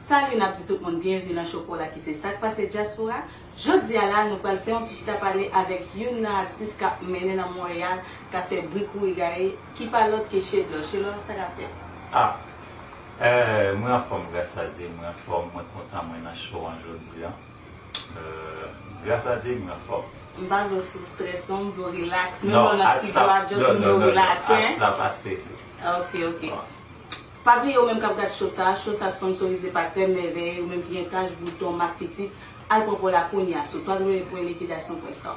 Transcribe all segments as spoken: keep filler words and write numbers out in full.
Salut, n ap di tout moun byenvni nan show pa w la ki se Sa k Pase Dyaspora. Jodi a la, nou pral fè yon ti chita pale avèk youn nan atis k ap mennen nan Monreyal, k ap fè bri kouri gaye, ki pa lòt ke Shedlor. Shedlor, sa k ap fèt? Ah, euh, mwen anfòm, gras a Dye, mwen anfòm, mwen kontan mwen nan show an jodi a. Euh, gras a Dye, mwen anfòm. M pa vle w sou strès non, m vle w relax. Menm lè w nan studio a, just m vle w relax, hein? Atis la pa strese. Ok, ok. Pa bliye ou menm k ap gad show sa, show sa sponsorize pa Krèm Mèvèy, ou menm ki gen tach, bouton, mak pitit, al pran pa w la kounye a sou w w w pwen likidasyon pwen store.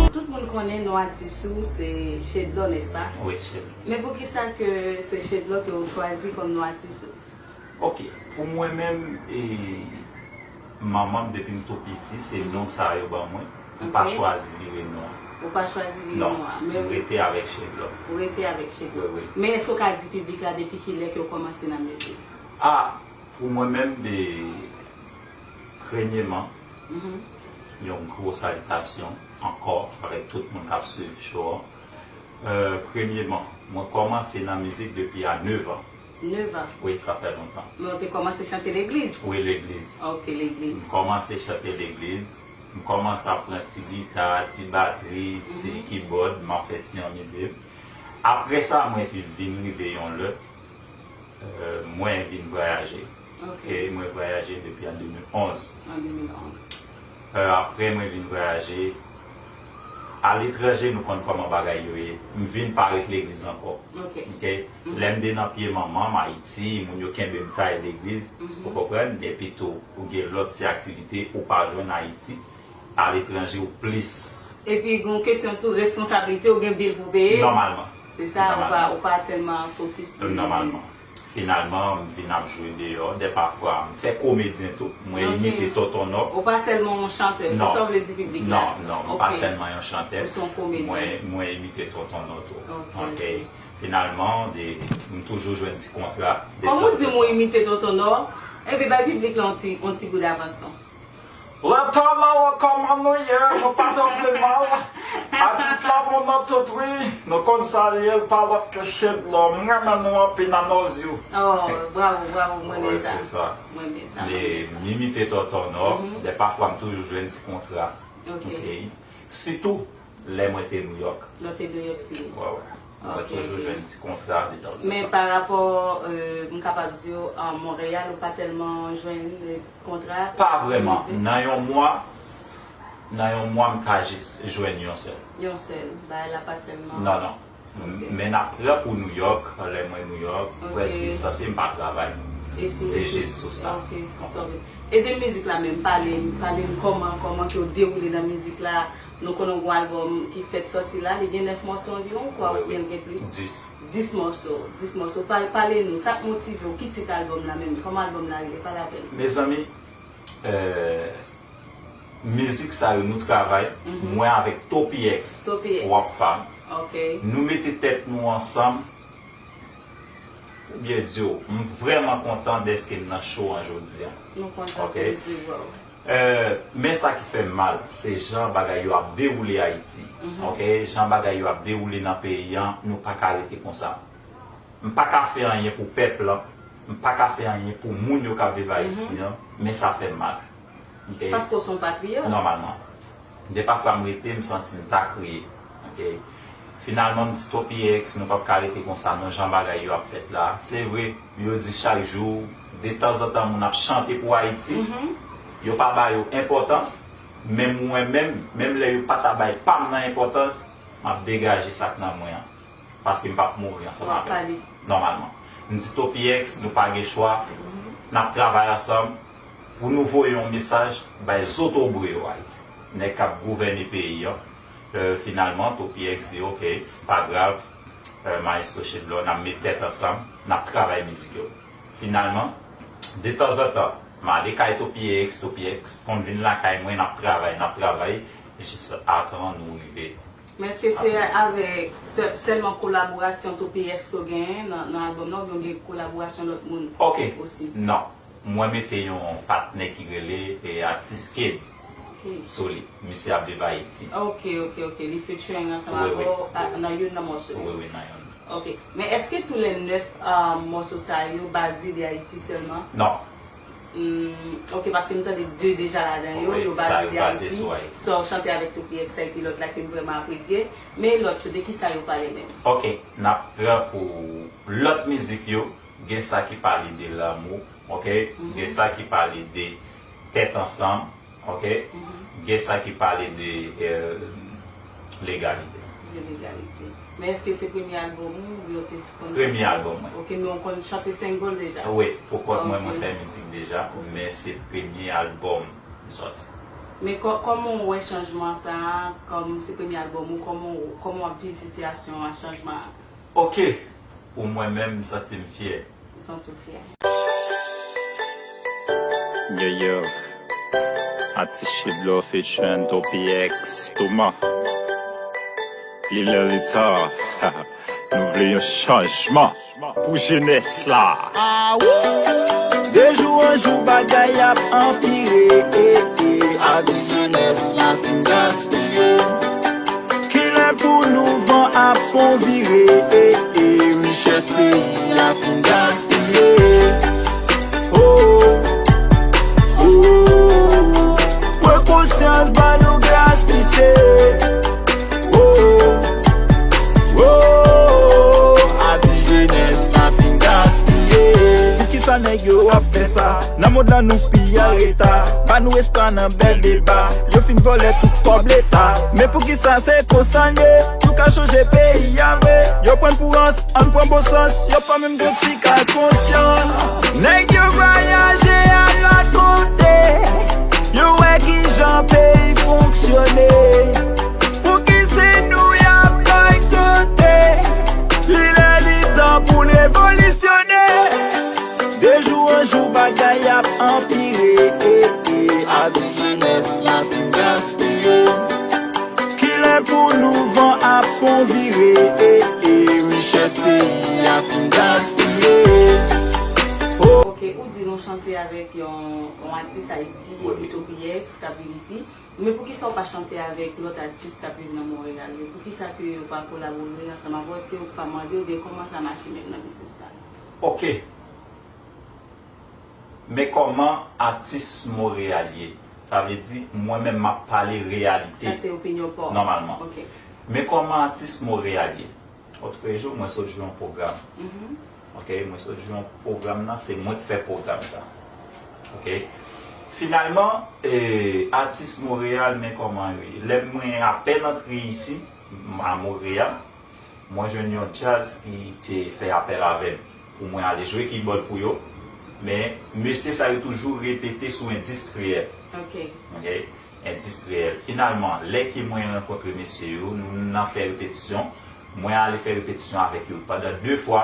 Tout moun konnen non atis ou se Shedlor, nèspa? Wi, Shedlor. Men poukisa ke se Shedlor ke ou chwazi kòm non atis ou? Ok, pou mwen menm, e, manman m depi m tou piti, se non sa yo ban mwen. M pa chwazi vire non an. Ou pa chwazi vire non an. Non, m rete avèk Shedlor. Ou rete avèk Shedlor. Wi, wi. Men èske w ka di piblik la depi kilè ke w kòmanse nan mizik? Ah, pou mwen menm, de, premyeman, yon gwo salitasyon ankò avèk tout moun k ap swiv show an. Euh, premyeman, mwen kòmanse nan mizik depi a nèf an. Nèf an? Wi, sa fè lontan. Men w te kòmanse chante legliz? Wi, legliz. Ok, legliz. M kòmanse chante legliz. M kòmanse ap pran ti gita, ti batri, ti kibòd, m ap fè ti anmize m. Apre sa, mwen vin, vin rive yon lè, euh, mwen vin vwayaje. Ok. Mwen vwayaje depi an de mil onz. An de mil onz. Euh, apre mwen vin vwayaje, aletranje nou konn kòman bagay yo ye. M vin pa ret legliz ankò. Ok. Lè m te nan pye manman m Ayiti, moun yo kenbe m tay legliz, ou konprann? Epi tou, ou gen lòt ti aktivite ou pa jwenn Ayiti. Aletranje ou plis. Epi gen yon kesyon tou, responsablite, ou gen bil pou peye. Nòmalman. Se sa, ou pa, ou pa tèlman fokis sou legliz. Nòmalman. Finalman, m vin ap jwe deyò. Dè pafwa, m fè komedyen tou. Mwen imite Tonton Nò. Ou pa sèlman yon chantè, se sa w vle di piblik la? Non, non, m pa sèlman yon chantè. Ou se yon komedyen. Mwen, mwen imite Tonton Nò tou. Ok. Finalman, de, m toujou jwenn ti kontra. Kòm ou di m ou imite Tonton Nò, epi bay piblik la yon ti, yon ti bout avans non. Lè tan nan wè kòman nou ye, nou pa twò vle mal. Atis la bon nan tout wi, nou konn sa l ye, l pa lòt ke Shedlor. M renmen nou anpil nan nos yeux. Oh, bravo, bravo, mwen renmen sa. Mwen renmen sa, mwen renmen sa. M imite Tonton Nò, dè pafwa m toujou jwenn ti kontra. Ok. Sitou lè mwen te Nouyòk. Lè w te Nouyòk, si. Wè, wè. Mwen toujou jwenn ti kontra detanzantan. Men pa rapò, euh, m kapab di w, an Monreyal, ou pa tèlman jwenn, euh, kontra? Pa vrèman. Nan yon mwa, nan yon mwa, m ka jis jwenn yon sèl. Yon sèl. Bagay la pa tèlman. Non, non. Men n ap prè pou Nouyòk, lè mwen Nouyòk, prèske sanse m pa travay. Se jis sou sa. Ok, sou sa. E de mizik la menm, pale m, pale m kòman, kòman ke w dewoule nan mizik la. Nou konnen w gon albòm ki fèk sòti la, li gen nèf mòso anviwon, kwa oubyen l gen plis? Dis. Dis mòso, dis mòso. Pale, pale nou, sa k motive w, ki tit albòm la menm, kòman albòm la rele, pale avè n. Mezanmi, euh, mizik sa yo nou travay, mwen avèk Topi X, Wap Fam. Nou mete tèt nou ansanm, pou byen di w, m vrèman kontan dèske m nan show an jodi a. Nou kontan pou resevwa w. Euh, men sa ki fè m mal, se jan bagay yo ap dewoule Ayiti. Ok, jan bagay yo ap dewoule nan peyi an, nou pa ka rete konsa. M pa ka fè anyen pou pèp lan, m pa ka fè anyen pou moun yo k ap viv Ayiti an, men sa fè m mal. Ok? Paske w se yon patriyòt. Nòmalman. Dè pafwa m rete, m santi m ta kriye. Ok? Finalman, m di Topi X, nou p ap ka rete konsa non, jan bagay yo ap fèt la. Se vre, yo di chak jou, detanzantan moun ap chante pou Ayiti, yo pa ba yo enpòtans, men mwen menm, menm lè yo pa ta bay pa m nan enpòtans, m ap degaje sa k nan mwen an. Paske m p ap mouri ansanm avè l. Nòmalman. M di Topi X, nou pa gen chwa. N ap travay ansanm pou nou voye yon mesaj bay zotobre yo Ayiti. Nèg k ap gouvène peyi an. Euh, finalman, Topi X di, ok, se pa grav, euh, Maestro Shedlor, n ap met tèt ansanm, n ap travay mizik yo. Finalman, detanzantan, m ale kay Topi X, Topi X konn vin lakay mwen, n ap travay, n ap travay, jistatan nou rive. Men èske se avèk sè, sèlman kolaborasyon Topi X ke w genyen nan, nan albòm nan, oubyen w gen kolaborasyon lòt moun osi? Ok. Non. Mwen mete yon patnè ki rele, e, Atis Kid sou li. Misye ap viv Ayiti. Ok, ok, ok. Li featuring ansanm avè w nan youn nan mòso yo? Wi, wi, nan youn. Ok. Men èske tou lè nèf, um, mòso sa yo baze de Ayiti sèlman? Non. Hmm, ok, paske m tande de deja ladan yo, Wi, yo sa baze yo de baze Ayiti. Sou Ayiti. Sa w chante avèk Topi X epi lòt la ke m vrèman apresye. Men lòt yo, de ki sa yo pale menm? Ok, n ap pran pou lòt mizik yo. Gen sa ki pale de lanmou, ok? Gen sa ki pale de tèt ansanm, ok? Gen sa ki pale de euh, legalite. De legalite. Men èske se premye albòm ou oubyen w te konn sòti? Premye albòm mwen. Ok, men w konn chante single deja? Wi, pou kont mwen, Ok. Mwen fè mizik deja, men se premye albòm m sòti. Men kò- kòman w wè chanjman sa a? Kòm se premye albòm ou, kòman w- kòman w ap viv sitiyasyon an, chanjman an? Ok, pou mwen menm, m santi m fyè. Ou santi w fyè? Yo yo, Atis Chiblo featuring Topi X, Touma, Lil Elita, nou vle yon chanjman pou jenès la. De jou an jou bagay ap anpire. Avi jenès la fin gaspiye. Kilè pou nou van ap fon vire. Richès peyi a fin gaspiye. Oh, oh, oh. Pran konsyans, ba nou gras, pitye. Oh, oh, oh. Avi jenès la fin gaspiye. Poukisa nèg yo ap fè sa? Nan mond lan nou pi an reta. Ba nou espwa nan bèl deba. Yo fin vòlè tout kòb leta. Men poukisa se konsa l ye? Nou ka chanje peyi a vre. Yo pran n pou rans, ann pran bon sans. Yo pa menm gon ti kal konsyan. Nèg yo vwayaje al lòt kote. Yo wè kijan peyi fonksyone. Pouki se nou y ap bòykote? Li lè li tan pou n revolisyone. De jou an jou bagay ap anpire. Avi jenès la fin gaspiye. Kilè pou nou van ap fon vire. Richès peyi a fin gaspiye. Ok, ou di nou chante avèk yon, yon atis Ayiti, Wi. Epi Topi X, k ap viv isi. Men poukisa w pa chante avèk lòt atis k ap viv nan Monreyal yo? Poukisa ke yo pa kolabore ansanm avè w? Èske yo pa mande w oubyen kòman sa mache menm nan biznis la? Ok. Men kòman atis Monreyal ye? Sa vle di, mwen menm m ap pale reyalite. Sa se opinyon pa w. Nòmalman. Ok. Men kòman atis Monreyal ye? Otrejou, mwen sot jwe yon pwogram. Ok, mwen sot jwe yon pwogram nan, se mwen k fè pwogram sa. Ok. Finalman, eh, atis Monreyal, men kòman yo ye. Lè mwen apèn antre isi, a Monreyal, mwen jwenn yon djaz ki te fè apèl avè m pou mwen ale jwe kibòd pou yo. Men mesye sa yo toujou repete sou endistriyèl. Ok. Ok. Endistriyèl. Finalman, lè ke mwen rankontre mesye yo, nou nan fè repetisyon. Mwen ale fè repetisyon avèk yo pandan de fwa.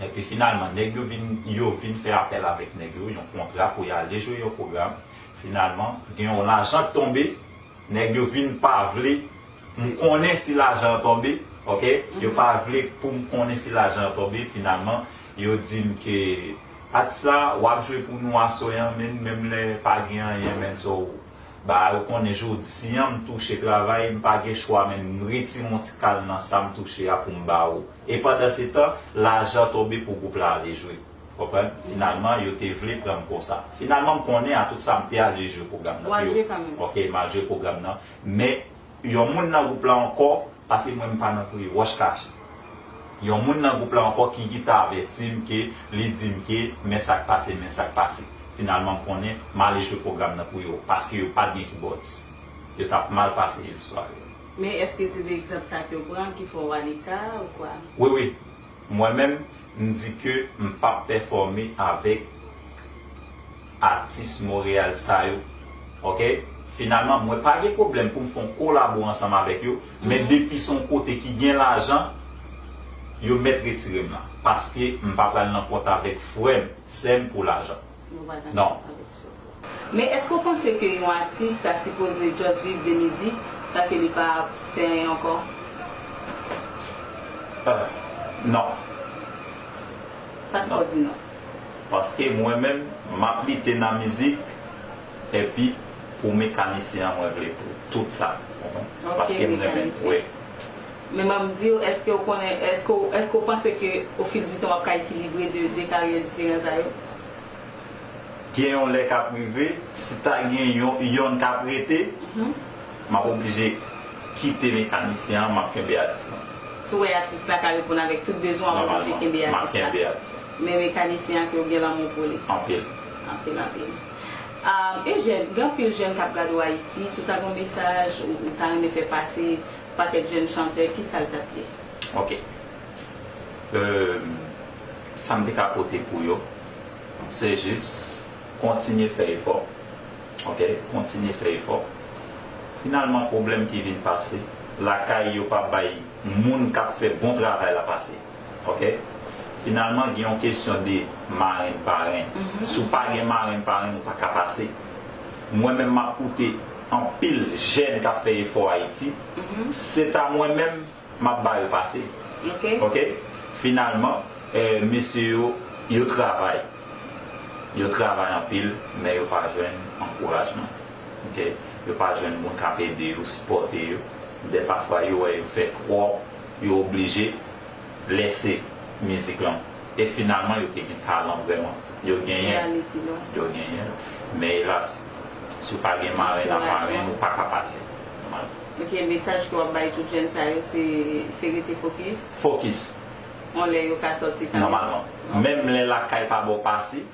Epi finalman, nèg yo vin, yo vin fè apèl avèk nèg yo, yon kontra pou y ale jwe yon pwogram. Finalman, gen yon lajan k tonbe, nèg yo vin pa vle m konnen si lajan an tonbe, ok? Yo pa vle pou m konnen si lajan an tonbe, finalman, yo di m ke atis la, w ap jwe pou nou aswè an, men menm lè pa gen anyen, men so, ba, yo konnen jodi an m touche travay, m pa gen chwa, men m retire yon ti kal nan sa m touche a pou m ba ou. E pandan se tan, lajan tonbe pou gwoup la ale jwe. Konprann? Finalman, yo te vle pran m konsa. Finalman, m konnen a tout sa, m te al jwe pwogram nan. W al jwe kanmenm. Ok, m al jwe pwogram nan. Men, yon moun nan gwoup la ankò, paske mwen m pa nan pri wòch kache. Yon moun nan gwoup la ankò ki, ki ta avèti m ke, li di m ke, men sa k pase, men sa k pase. Finalman, m konnen, m ale jwe pwogram nan pou yo, paske yo pa t gen kibòdis. Yo t ap mal pase jodi swa yo. Men èske se de egzanp sa ke w pran ki fè w ale ka ou kwa? Wi, wi. Mwen menm, m di ke m p ap pèfòme avèk atis Monreyal sa yo. Ok? Finalman, mwen pa gen pwoblèm pou m fè yon kolabo ansanm avèk yo, men depi se yon kote ki gen lajan, yo mèt retire m la. Paske m pa pral nan kont avèk frè m, sè m pou lajan. Nou pa Non. Dakò avèk sa. Men èske w panse ke yon atis ta sipoze just viv de mizik, sa ke li pa fè anyen ankò? Ah, non. Sa k fè w di non? Paske mwen menm, m ap lite nan mizik, epi pou mekanisyen an, mwen vle pou tout sa. Ok, Paske m renmen, mekanisyen. Wi. Men ban m di w, èske w konnen, èske w, èske w panse ke ofil di tan w ap ka ekilibre de, de karyè diferan sa yo? Gen yon lè k ap rive, si ta gen yon, yonn k ap rete, m ap oblije kite mekanisyen an, m ap kenbe atis lan. Si w wè atis la ka reponn avèk tout bezwen, w ap oblije kenbe atis la. Men mekanisyen an ke w gen lanmou pou li. Anpil. Anpil, anpil. Eugène, gen anpil jèn k ap gade w Ayiti, si w ta gen yon mesaj ou ta renmen fè pase, pakèt jèn chantè, kisa l t ap ye? Ok. Sa m te ka pote pou yo, se jis kontinye fè efò. Ok? Kontinye fè efò. Finalman, pwoblèm ki vin pase, lakay yo pa bay moun k ap fè bon travay la pase. Ok? Finalman, gen yon kesyon de marenn parenn. Si w pa gen marenn parenn, ou pa ka pase. Mwen menm, m ap koute anpil jèn k ap fè efò Ayiti. Se ta mwen menm, m ap ba yo pase. Ok? Finalman, mesye yo, yo travay. Yo travay anpil, men yo pa jwenn ankourajman. Ok? Yo pa jwenn moun k ap ede yo, sipòte yo. Dèfwa yo wè yo fè twòp, yo oblije lèse mizik lan. E finalman, yo te gen talan vrèman. Yo genyen l. Yo genyen l. Men elas, si w pa gen marenn ak parenn, ou pa ka pase. Nòmal. Ok, mesaj ke w ap bay tout jèn sa yo, se, se rete fokis? Fokis. Yon lè yo ka sòti kanmenm. Nòmalman. Menm lè lakay pa ba w pase,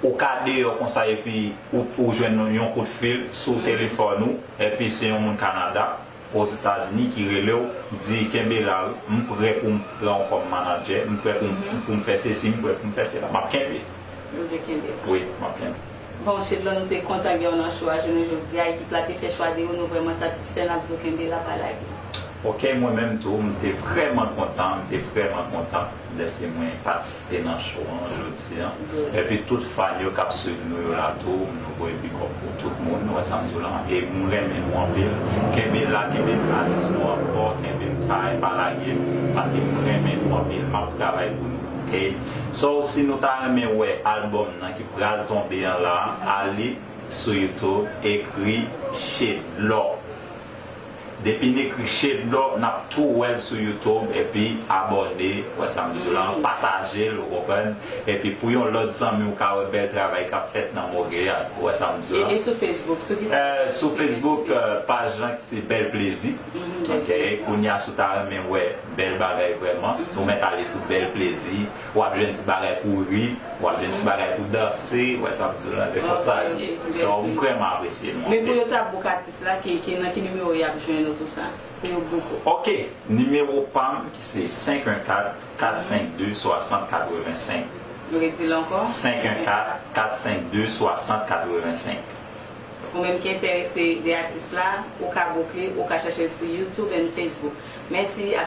ou ka deyò konsa epi ou, ou jwenn yon kout fil sou telefòn ou, epi se yon moun Kanada, Ozetazini ki rele w, di, kenbe la wi, m prè pou m pran w kòm manadjè, m prè pou m, pou m fè sesi, m prè pou m fè sela. M ap kenbe. Ou dwe kenbe la. Wi, m ap kenbe. Bon, Shedlon, nou te kontan gen w nan show a jounen jodi a. Ekip la te fè chwa de ou, nou vrèman satisfè, n ap di w kenbe la, pa lage. Ok, mwen menm tou, m te vrèman kontan, m te vrèman kontan. Lèse mwen patisipe nan show an jodi a. Epi tout fan yo k ap swiv nou yo la tou, nou voye big up pou tout moun, nou wè sa m di w la. E m renmen nou anpil. Kenbe la, kenbe atis nou an fò, kenbe m tay, pa lage m, paske m renmen nou anpil, m ap travay pou nou, ok? So, si nou ta renmen wè albòm nan ki pral tonbe an la, ale sou YouTube, ekri Shedlon. Depi n ekri Shedlon, n ap tou wè l sou YouTube, epi abòne, ou wè sa m di w la, pataje l, ou konprann? Epi pou yon lòt zanmi w ka wè bèl travay k ap fèt nan Monreyal, ou wè sa m di w la. E, e sou Facebook, sou ki sa? Sou Facebook, paj lan ki se Bèl Plezi. Ok, kounye a si w ta renmen wè bèl bagay vrèman, ou mèt ale sou Bèl Plezi, w ap jwenn ti bagay pou ri, w ap jwenn ti bagay pou danse, ou wè sa m di w la, se konsa l ye. So, m vrèman apresye nou anpil. Men pou yo ta book atis la, ki, ki, nan ki nimewo y ap jwenn ou tou sa? Pou yo book ou. Ok, nimewo pa m ki se senk en kat, kat senk de, swasant katrevensenk. Nou redi l ankò? Senk en kat, kat senk de, swasant katrevensenk. Ou menm ki enterese de atis la, ou ka book li, ou ka chèche l sou YouTube and Facebook. Mèsi a